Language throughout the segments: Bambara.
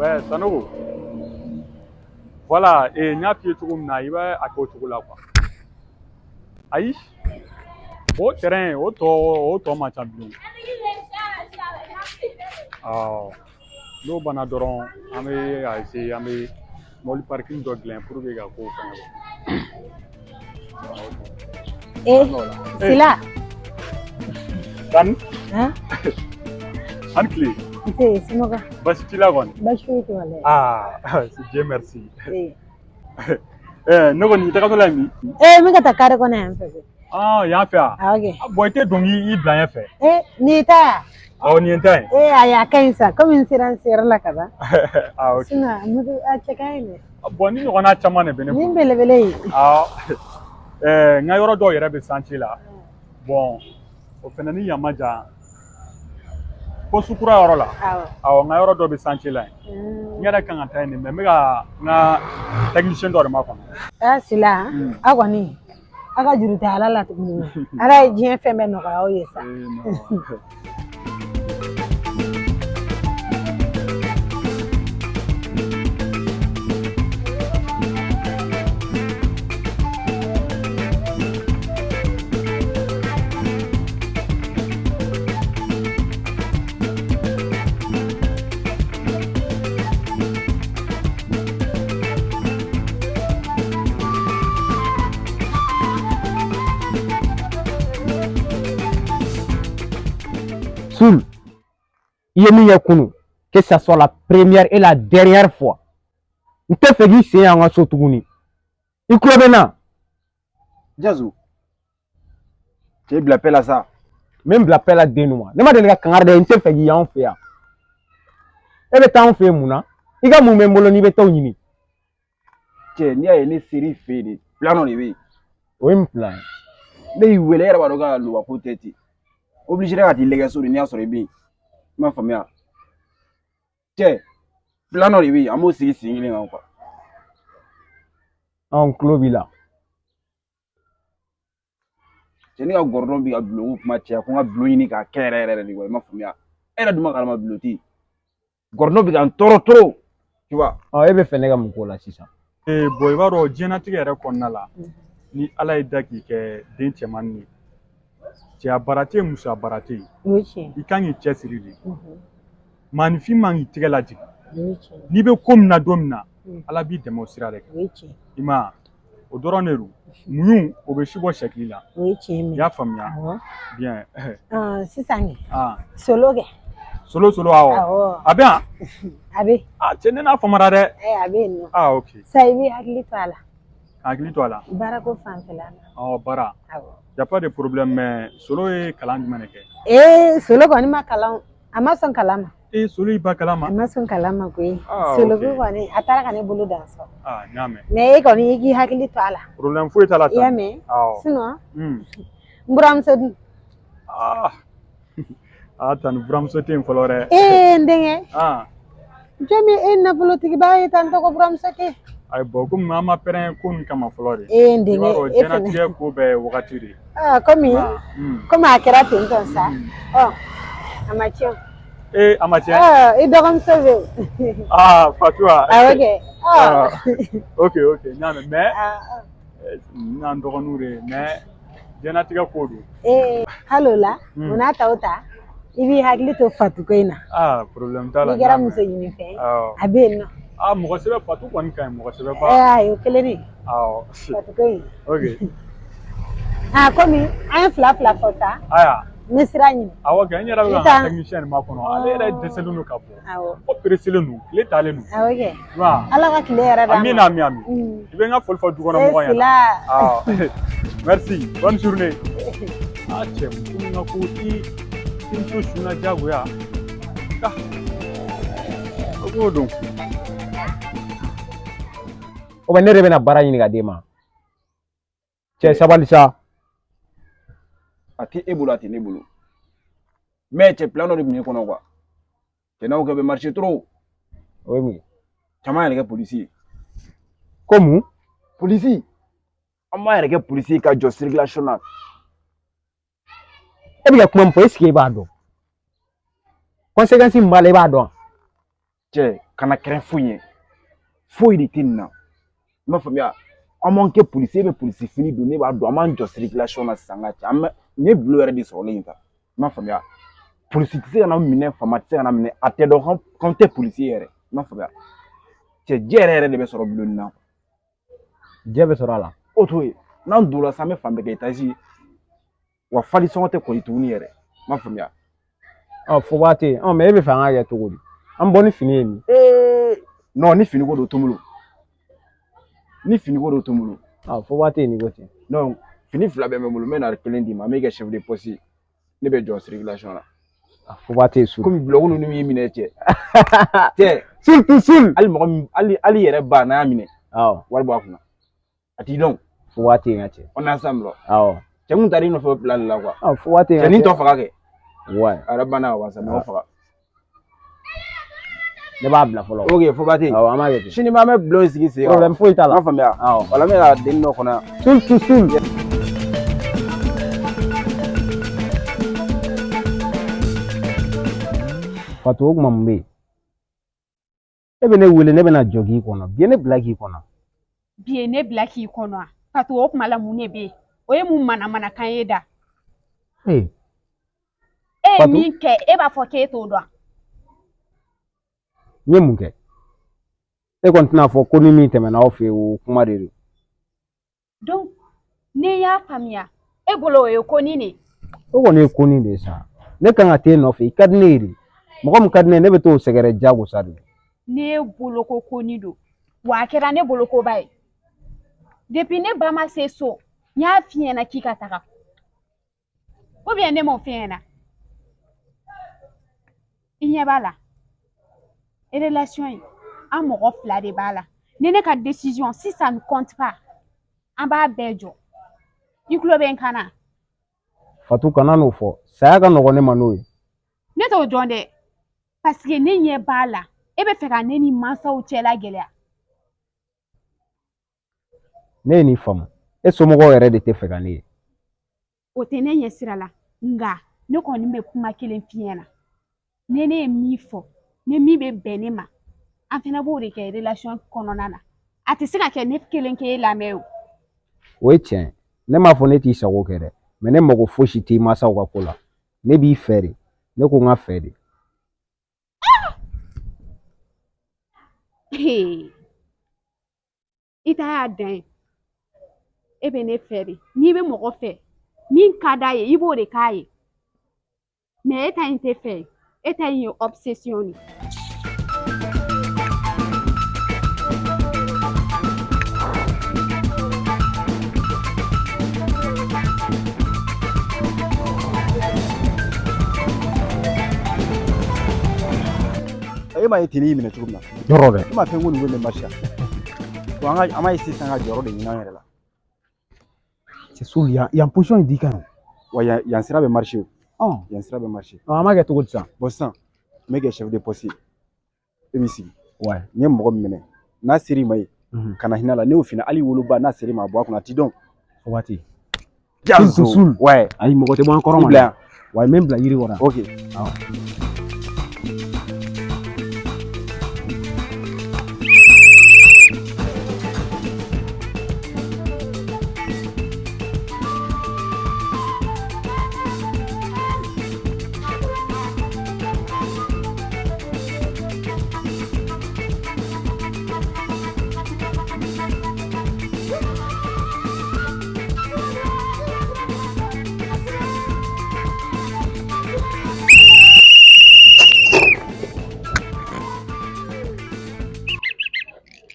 Ouais, Sanogo. Voilà, et n y'a f'i ye cogo min na, i b'a a kɛ o cogo la quoi. Ayi, o terrain, o tɔ man ca bilen. Awɔ, n'o banna dɔrɔn, an bɛ a essayer, an bɛ mobili parking dɔ dilan pour que ka kow fɛngɛ quoi. Eh, Sila. Tani? Han? An tile. Nse, somɔgɔw? Baasi t'i la kɔni? Baasi foyi tɛ walayi. Ah, Dieu merci. Eh. Eh, ne kɔni, i tagatɔ la ye min? Eh, n bɛ ka taa carré kɔnɔ yan fɛ. Ah, yan fɛ yan? Awɔ kɛ. Ah, bon, i tɛ don k'i bila ɲɛ fɛ. Eh, nin y'i ta ye wa? Awɔ, nin ye n ta ye. Eh, ayi, a ka ɲi sa. Komi n sera n seyɔrɔ la ka ban. Ah, ok. Sinon, moto a cɛ ka ɲi dɛ. Bon, ni ɲɔgɔnna caman de bɛ ne Nin bolo. belebele ye. Awɔ. Eh, n ka yɔrɔ dɔw yɛrɛ bɛ chantier la. Bon, o fana ni yan man jan. Poste kura yɔrɔ la. Awɔ. Awɔ, n ka yɔrɔ dɔ bɛ chantier la yen. N yɛrɛ kan ka taa yen de, mais n bɛ ka n ka technicien dɔ de makɔnɔ. Ah, Sila, aw kɔni, aw ka juru tɛ Ala la tuguni. Ala ye diɲɛ fɛn bɛɛ nɔgɔya aw ye sa. Eh, non. Soul, i ye min kɛ kunun, que ça soit la première et la dernière fois. N tɛ fɛ k'i sen y'an ka so tuguni. I tulo bɛ n na? Jazu, cɛ bila paix la sa. N bɛ n bila paix la den ma. Ne ma deli ka kangari da ye, n tɛ fɛ k'i y'anw fɛ yan. E bɛ taa anw fɛ yen mun na? I ka mun bɛ n bolo n'i bɛ t'o ɲini? Cɛ, n'i y'a ye ne ser'i fɛ yen de, plan dɔ de bɛ yen. O ye mun plan ye? Ne y'i wele, e yɛrɛ b'a dɔn k'a loba ko tɛ ten. Obligé ka t'i lajɛ so de, n'i y'a sɔrɔ i bɛ yen. I m'a faamuya? Cɛ, plan dɔ de bɛ yen, an b'o sigi sen kelen kan quoi. Anw tulo b'i la. Cɛ, ne ka gɔrɔdɔn bɛ ka bulon ko kuma caya, ko n ka bulon ɲini k'a kɛ yɛrɛ yɛrɛ de quoi, i m'a faamuya? E yɛrɛ dun b'a kalama bulon tɛ yen. Gɔrɔdɔn bɛ ka n tɔɔrɔ trop, tu vois. Ɔ, e bɛ fɛ ne ka mun k'o la sisan? Eh, bon, i b'a dɔn diɲɛlatigɛ yɛrɛ kɔnɔna la, ni Ala ye da k'i kɛ den cɛmannin ye, cɛya baara tɛ yen, musoya baara tɛ yen. O ye tiɲɛ. I kan k'i cɛsiri de. Maaninfin man k'i tɛgɛ lajigin. O ye tiɲɛ. N'i bɛ ko min na don min na, Ala b'i dɛmɛ o sira de kan. O ye tiɲɛ. I m'a ye, o dɔrɔn de don. Muɲu, o bɛ si bɔ sɛkili la. O ye tiɲɛ. I y'a faamuya? Awɔ. Bien. Ah, sisan kɛ. Ah. Solo kɛ. Solo, solo, awɔ. Awɔ. A bɛ yan? A bɛ. Ah, cɛ, ne n'a famara dɛ. Eh, a bɛ yen nɔ. Ah, ok. Sa, i b'i hakili to a la. Hakili to a la. Baarako fanfɛla la. Ɔ, baara. Awɔ. Y a pas de problème, mais Solo ye kalan jumɛn de kɛ? Ee, Solo kɔni ma kalan, a ma sɔn kalan ma. Ee, Solo y'i ba kalan ma? A ma sɔn kalan ma koyi. Ah, Solo ok. ko kɔni, a taara ka ne bolo dan sɔrɔ. Ah, n y'a mɛn. Mais e kɔni, i k'i hakili to a la. Problème foyi t'a la. I y'a mɛn? Awɔ. Sinon, n buramuso dun? Ah. Ah, tani, buramuso tɛ yen fɔlɔ dɛ. Ee, n denkɛ. Ah. Jɔn min e nafolotigiba ye tan tɔgɔ buramuso tɛ? Ayi, bon, komi an ma pɛrɛn ko nin kama fɔlɔ de. Ee, n I b'a denkɛ, dɔn e fɛnɛ. diɲɛlatigɛ ko bɛɛ ye wagati de ye. Ah, komi komi a kɛra ten tɔ sa. Ɔ, a ma tiɲɛ. Ee, a ma tiɲɛ? Ah, i dɔgɔmuso bɛ yen. Ah, Fatou wa? Awɔ kɛ. Ah, Ɔ. Ok, n y'a mɛn, mais Ah, n y'an dɔgɔninw de ye, mais diɲɛlatigɛ ko don. Ee, hali o la, o n'a ta o ta, i b'i hakili to Fatou ko in na. Ah, problème t'a la. N'i kɛra muso ɲini fɛn ye, Awɔ. a bɛ yen nɔ. Ah, mɔgɔ sɛbɛ, Fatou kɔni ka ɲi, mɔgɔ sɛbɛ ba. Ee, ayi, o kelen de. Awɔ. Fatou ko in. Ok. Ah, komi an ye fila fila fɔ sa. Aya. N bɛ sira ɲini. Awɔ kɛ, n yɛrɛ bɛ I ka n ta- ka technicien de makɔnɔ. Ale yɛrɛ dɛsɛlen don ka bɔ. Awɔ. Ko pereselen don, tile talen don. Awɔ kɛ. Wa. Ala ka tile yɛrɛ d'an ma. Amina, amin, amin. I bɛ n ka foli fɔ du kɔnɔ Eh, mɔgɔw ɲɛna. Sila. Awɔ. Merci. Bonne journée. Ah, cɛ, muso min ka ko i muso sunna diyagoya. Ah. O k'o don. O bɛ ne de bɛna baara ɲini ka d'e ma. Cɛ, sabali sa. A tɛ e bolo, a tɛ ne bolo. Mais cɛ, plan dɔ de tun bɛ ne kɔnɔ quoi. Cɛ, n'aw kɛ bɛ marcher trop. O ye mun ye? Caman yɛrɛ kɛ polisi ye. Ko mun? Polisi. An b'a yɛrɛ kɛ polisi ye ka jɔ circulation na. E bɛ ka kuma min fɔ, est ce que e b'a dɔn? Conséquence min b'a la, e b'a dɔn? Cɛ, kana kɛrɛn foyi ɲɛ. Foyi de tɛ nin na. I m'a faamuya? An b'an kɛ polisi, e bɛ polisi fini don, ne b'a dɔn, an b'an jɔ circulation na sisan ka cɛ. An bɛ nin ye bulon yɛrɛ de sɔrɔlen ye tan. I m'a faamuya? Polisi tɛ se ka na minɛ, faama tɛ se ka na minɛ, a tɛ dɔn k'anw tɛ polisi ye yɛrɛ. I m'a faamuya? Cɛ, jɛ yɛrɛ yɛrɛ de bɛ sɔrɔ bulon nin na. Jɛ bɛ sɔrɔ a la. O t'o ye. N'an donna sisan, an bɛ fan bɛɛ kɛ étage ye. Wa fali sɔngɔ tɛ kɔli tuguni yɛrɛ. I m'a faamuya? Ɔ, foba tɛ yen. Ɔ, mais e bɛ fɛ an k'a kɛ cogo di? An bɔ ni fini ye nin. Ee, non, ni fini ko don, to n bolo. Ni fini ko don, to n bolo. Ɔ, foba tɛ yen n'i ko ten. Non, fini fila bɛɛ bɛ n bolo, n bɛ na kelen d'i ma, n bɛ kɛ chef de poste ye. Ne bɛ jɔ circulation na. Foba tɛ yen su. Komi bulɔku ninnu y'i minɛ cɛ. Cɛ, Surtout sul. hali mɔgɔ min, hali yɛrɛ ba n'a y'a minɛ, Awɔ. wari bɔ a kunna. A t'i dɔn. Foba tɛ yen ka cɛ. On est ensemble. Awɔ. Cɛ kun taar'i nɔfɛ plan de la quoi. Ɔ, foba tɛ yen ka Cɛ ni cɛ. tɔ faga kɛ. Ouais. A yɛrɛ banna ka ban sa, mais o faga. Ne b'a bila fɔlɔ. Ok, foba tɛ yen. Awɔ, an b'a kɛ ten. Sini b'an bɛ bulon sigi sen kan. Problème foyi t'a I la. m'a faamuya? Awɔ. Wala n bɛ ka denni dɔ kɔnɔ yan. Surtout sul. Fatou, o kuma mun bɛ yen? E bɛ ne wele, ne bɛna jɔ k'i kɔnɔ. Bi ye ne bila k'i kɔnɔ. Bi ye ne bila k'i kɔnɔ wa? Fatou, o kuma la mun de bɛ yen? O ye mun manamanakan ye da? Ee. E ye Fatou. min kɛ, e b'a fɔ k'e t'o dɔn. N ye mun kɛ? E kɔni tɛna fɔ ko ni min tɛmɛna aw fɛ yen, o kuma de don. Donc ne y'a faamuya, e bolo o ye ko nin de ye. O kɔni ye ko nin de ye sa. Ne kan ka t'e nɔfɛ, i ka di ne ye de. Mɔgɔ min ka di ne ye, ne bɛ t'o sɛgɛrɛ jagosa de. Ne bolo ko ko nin don, wa a kɛra ne bolo koba ye. Depuis ne ba ma se so, n y'a f'i ɲɛna k'i ka taga. Ou bien ne m'o f'i ɲɛna? I ɲɛ b'a la. Relation in, an mɔgɔ fila de b'a la. Ni ne ka décision, si ça ne compte pas, an b'a bɛɛ jɔ. I tulo bɛ n kan na. Fatou, kana n'o fɔ. Saya ka nɔgɔn ne ma n'o ye. Ne t'o dɔn dɛ. Parce que ne ɲɛ b'a la. E bɛ fɛ ka ne ni mansaw cɛla gɛlɛya. Ne ye nin faamu. E somɔgɔw yɛrɛ de tɛ fɛ ka ne ye. O tɛ ne ɲɛ sira la. Nka ne kɔni bɛ kuma kelen f'i ɲɛna. Ni ne ye min fɔ, ni min bɛ bɛn ne ma, an fana b'o de kɛ relation kɔnɔna na. A tɛ se ka kɛ ne kelen k'e lamɛn o. O ye tiɲɛ ye. Ne m'a fɔ ne t'i sago kɛ dɛ. Mais ne mago fosi t'i mansaw ka ko la. Ne b'i fɛ de. Ne ko n ka fɛ de. Hey. I ta y'a dan ye. E bɛ ne fɛ de. N'i bɛ mɔgɔ fɛ, min ka d'a ye, i b'o de k'a ye. Mais e ta in tɛ fɛ ye. E ta in ye obsession de ye. E m'a ye tenue y'i minɛ cogo min na. Yɔrɔ dɛ. E m'a fɛn ko nin ko in bɛ marcher. Bon, an ka an b'a essayer sisan ka jɔyɔrɔ de ɲini an yɛrɛ la. C'est sûr, yan yan position in di ka ɲi. Wa yan yan sira bɛ marcher o. Ɔn. Yan sira bɛ marcher. An b'a kɛ cogo di sisan? Bon, sisan n bɛ kɛ chef de poste ye. E b'i sigi. Ouais. N ye mɔgɔ min minɛ, n'a ser'i ma yen, kana hinɛ a la. Ne y'o f'i ɲɛna, hali woloba n'a ser'i ma, a bɔ a kunna, a t'i dɔn. O waati. Jazo. Sul. Ouais. Ayi, mɔgɔ tɛ bɔ an kɔrɔ I ma. bila yan. Wa n bɛ n bila yiri kɔrɔ yan. Ok. Awɔ.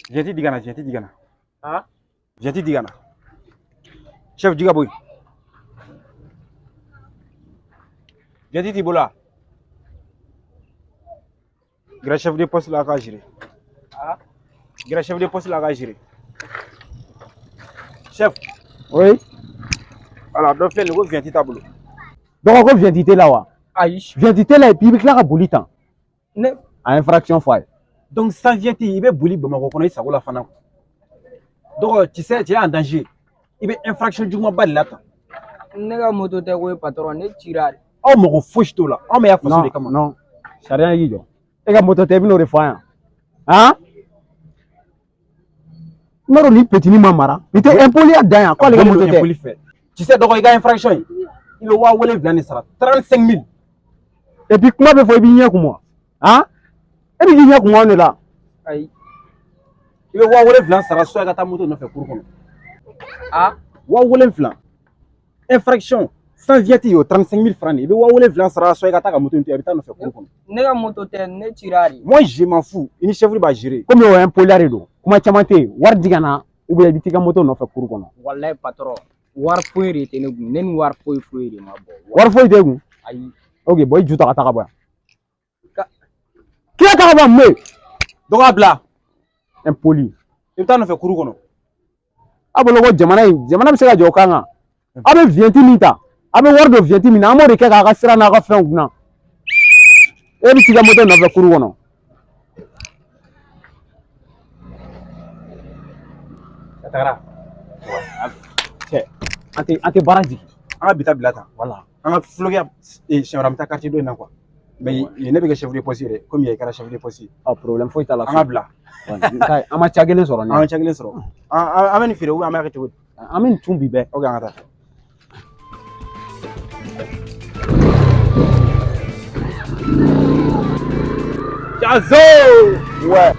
Viens di ka na, viens di ka na. Ah? Viens di ka na. Chef, ji ka bɔ yen. Viens t'i bolo wa? Gɛrɛ chef de poste la a k'a gérer. Ah? Gɛrɛ chef de poste la a k'a gérer. Chef, Oui. voilà, dɔ filɛ nin ye ko viens t'a bolo. Dɔgɔ ko viens tɛ la wa? Ayi. Viens tɛ la et puis i bɛ tila ka boli tan. Ne A infraction fɔ a ye. Donc sans viens i bɛ boli Bamakɔ kɔnɔ i sago la fana. Donc tu sais, tu es en danger. I bɛ infraction jugumanba de la tan. Ne ka moto tɛ koyi patron, ne cira de. Aw mago fosi t'o la. Anw bɛ yan faso de kama. Non, sariya y'i jɔ. E ka moto tɛ, i bɛn'o de fɔ an yan. Han? I m'a dɔn nin petini ma mara nin tɛ impoliya dan yan k'ale ka moto tɛ. Impoli fɛ. Tu sais dɔgɔ, i ka infraction in, i bɛ 70 000 de sara, 35 000. Et puis kuma bɛ fɔ, i b'i ɲɛ kumu wa? Han, e bɛ k'i ɲɛ kumu anw de la. Ayi. I bɛ 70 000 sara, soit i ka taa moto nɔfɛ cour kɔnɔ. A 70 000, infraction sans vignette, o 35 000 francs de. I bɛ 70 000 sara, soit i ka taa ka moto in to yen, i bɛ taa nɔfɛ cour kɔnɔ. Ne ka moto tɛ, ne cira de. Moi je m'en fous, i ni chef b'a gérer. Komi o impoliya de don, kuma caman tɛ yen, wari di ka na ou bien i bɛ t'i ka moto nɔfɛ cour kɔnɔ. Walayi patron, wari foyi de tɛ ne kun, ne ni wari foyi foyi de ma bɔ. Wari foyi t'e kun? Ayi. Ok, bon, i ju ta ka taa ka bɔ yan. K'i ka taa ka bɔ yan mun ye? Dɔgɔ, a bila. Impoli. I bɛ taa nɔfɛ cour kɔnɔ. A bolo ko jamana in, jamana bɛ se ka jɔ o kan kan. Aw bɛ vignette min ta, aw bɛ wari don vignette min na, an b'o de kɛ k'a ka sira n'a ka fɛnw dilan. E bɛ t'i ka moto nɔfɛ cour kɔnɔ. A tagara. Cɛ, an tɛ baara jigin. An ka bi ta bila tan. Wala. An ka fulokɛ siɲɛ wɛrɛ, an bɛ taa quartier dɔ in na quoi. Mais yen ne bɛ kɛ chef de poste yɛrɛ, komi i kɛra chef de poste ye. Ɔ, problème foyi t'a la. An ka bila. An ma ca kelen sɔrɔ nin. An ka ca kelen sɔrɔ. An bɛ nin feere ou bien an b'a kɛ cogo di? An bɛ nin tun bi bɛɛ. Ok, an ka taa. Jazo! Ouais.